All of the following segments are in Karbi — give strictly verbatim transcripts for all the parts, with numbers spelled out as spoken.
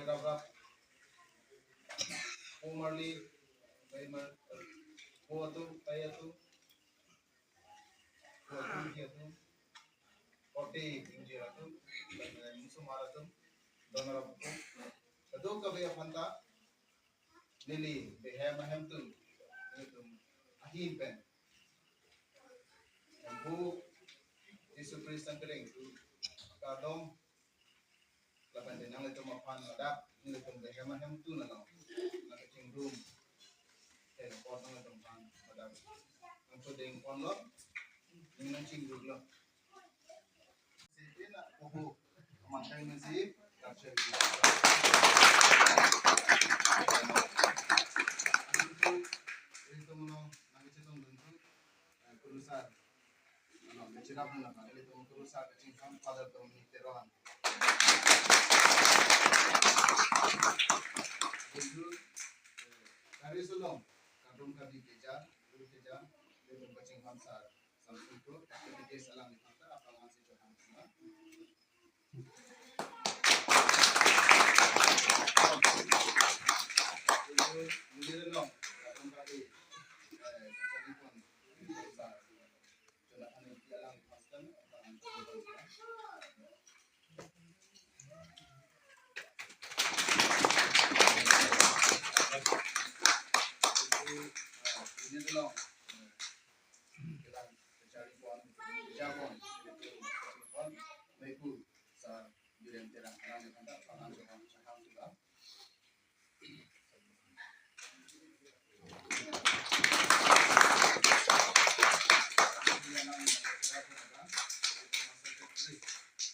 Raprap, po marli, bai mar, po atum, bai atum, po atum, pi atum, korte ingjir atum, bai mar musomar atum, donor atum, kadokave aphanta, neli Behem ahemtun, nelitum ahin pen, Hemphu Jisu Khristo kering tu kadom, lapen nanglitum aphan ladak, nelitum Behem ahemtun along nangkachingrum, pen apot nanglitum aphan ladak nangchodeng ponlo, nangchingrum lo. Sipin a kuhu, mantai nasi, kapsel. Ilitum uno nangchetong duntu, eh, Kurusar. Ano, mechirap na pa, ilitum Kurusar kachinghon Father Dominic Teron. Duntu, eh, kari sulong, kadung kadi keja, guru keja, ilitum kachinghon sar. Samsungko, K T K S alangliphan ta aphrang ansi chohang sima. Mujhe long, kadung kadi, eh, kacharipon, sa, Jonathan Engti alangliphan ta aphrang ansi chohang sima. Mujhe long, eh, Kelang kacharipon, kejapon, kacharipon, Meku, sar, Biren Terang, alangliphan ta aphrang ansi chohang, chohang sila.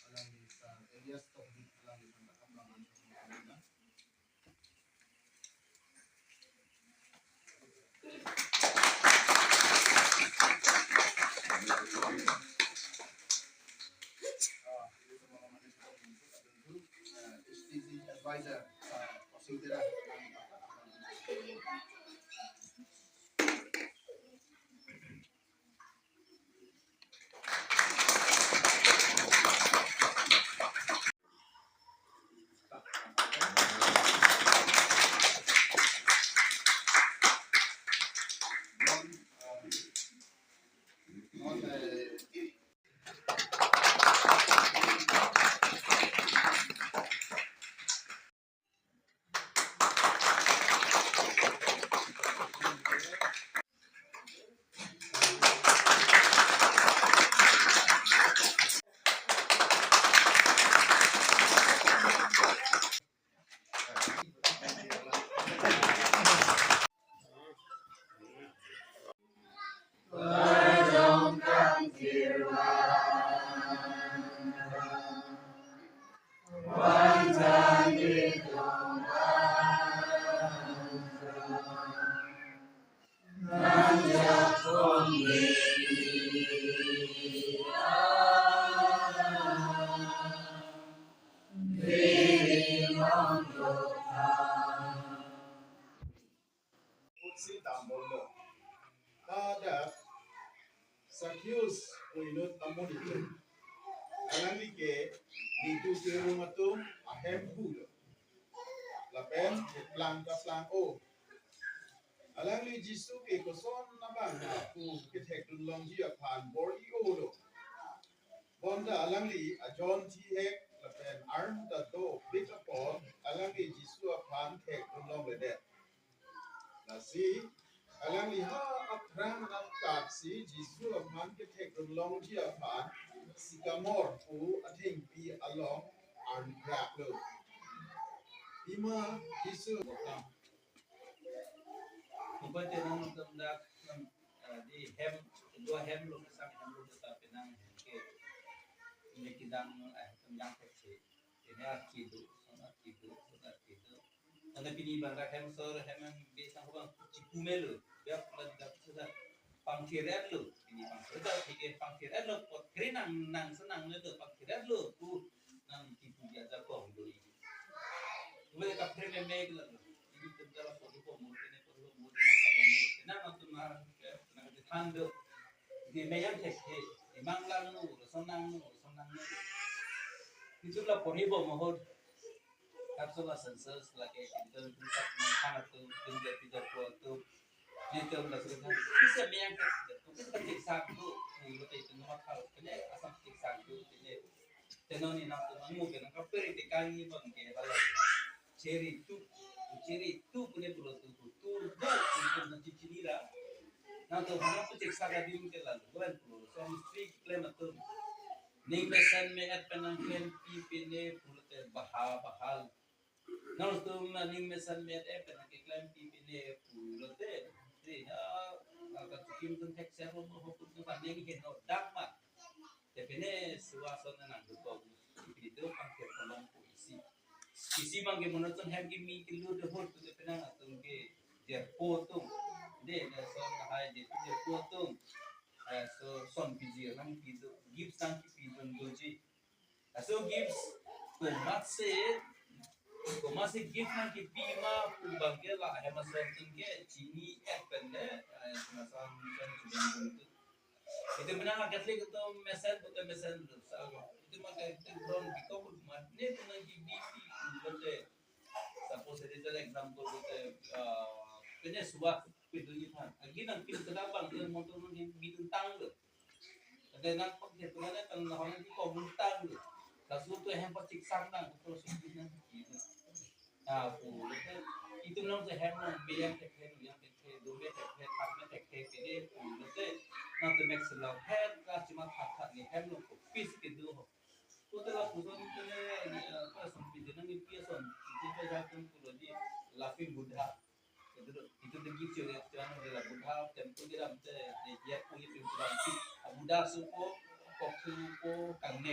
Alangli sar Elias Tokbi, alangliphan ta aphrang ansi chohang sila. Advisor, uh, Kosing Terang. Kutsi tambol lo. Pada Sakius pu inut amonit atum. Alangli ke nitu kerung atum ahemphu lo. Lapen keplang kaplang-o. Alangli Jisu ke koson abang ma pu kethekdun longji aphan bor-i-o lo. Bonta alangli ajon thihek lapen arm ta dopik apot alangli Jisu aphan thekdun longledet. Lasi alangli ha aphrang nangkaksi Jisu aphan kethekdun longji aphan sikamor pu athengpi along arniprak lo. Pima Jisu. Upate nang nonton dak, eh, di hem, dua hem lo kesang hem lo, tetapi nang hem ke, ini kidang, eh, kenyang kecil. Ini arki do, son arki do, son arki do. Karena pini bang rak hem sor, hem yang biasa ko bang cipu melo. Biar pula tidak sudah pangkir lo. Pini pangkir lo, pike pangkir lo, pot kri nang, nang senang lo, pangkir lo, ku nang cipu dia jakong do ini. Kue kapre meme kela. Ini tentara kodu ko murti ne kodu murti ne kabo murti ne matu mar ke na di tando. Di meyang tek ke imang lang nu, sonang nu, sonang nu. Itu la pori bo mohor. Kapsula census lake itum tum sak nang khang atum, itum jati japo atum, itum la sudah. Bisa meyang ke, itum bisa cek satu, itum itum nomor tahu, kene asam cek satu, kene. Tenoni nangtum angmu ke nang kaperi te kang ni bang ke dalam. Cheri tu, cheri tu pune pulo tu tu tu tu pune nang cicini ra. Nangtum hana pu cek saka dim ke lalu. Bukan pulo. So mistake klem atum. Ning mesen me-et pen nangklem pi pine pulote baha bahal. Nangtum na ning mesen me-et pen nangkeklem pi pine pulote. Tri ha, ka tukim tum thek ser ho ho pun tu paning hin no dak ma. Te pine suwa son nang dukong. Video pangkep kolong pu isi. Isi bang ke monoton hem ke mi kilu de hot tu te penang atum ke jerpo tum. De na son hai je tu jerpo tum. Eh, so son piji nang pido, gift nang kipi dun doji. So gift komatsi, komatsi gift nang kipi ma pu bang ke la hem ason tum ke chini-et pen de, eh, masan kan chini tum. Itum penang Catholic itum mesen, bukan mesen, sa, itum maka itum ground biko pun mat ne tu nang kipi pi pu bote. Suppose it is an example bote, ah, pine suwa pintu ni than. Agi nang pin kedabang tu motor nang kipi tang tu. Ada nang pag dia tu mana tang nang kipi tang tu. Langsung tu hem pacik sang nang tu suwa nang kipi. Ah, pu, itum nang se hem nang biyang tek hem, yang tek hem, dome tek hem, thak me tek hem, pide, pu, nang se, nang se mek selam hem, ka cuma thak thak ni hem nang ko pis ke do ho. Ko te lapuson te ne, eh, ka son pide nang ni pi son, pide pe ja tum ko lo di, Laughing Buddha. Itu, itu de gift yo, jangan de la Buddha, temple de ram te, de ya ko ye pin ko ram ti, Buddha su ko, kok su ko, kang ne.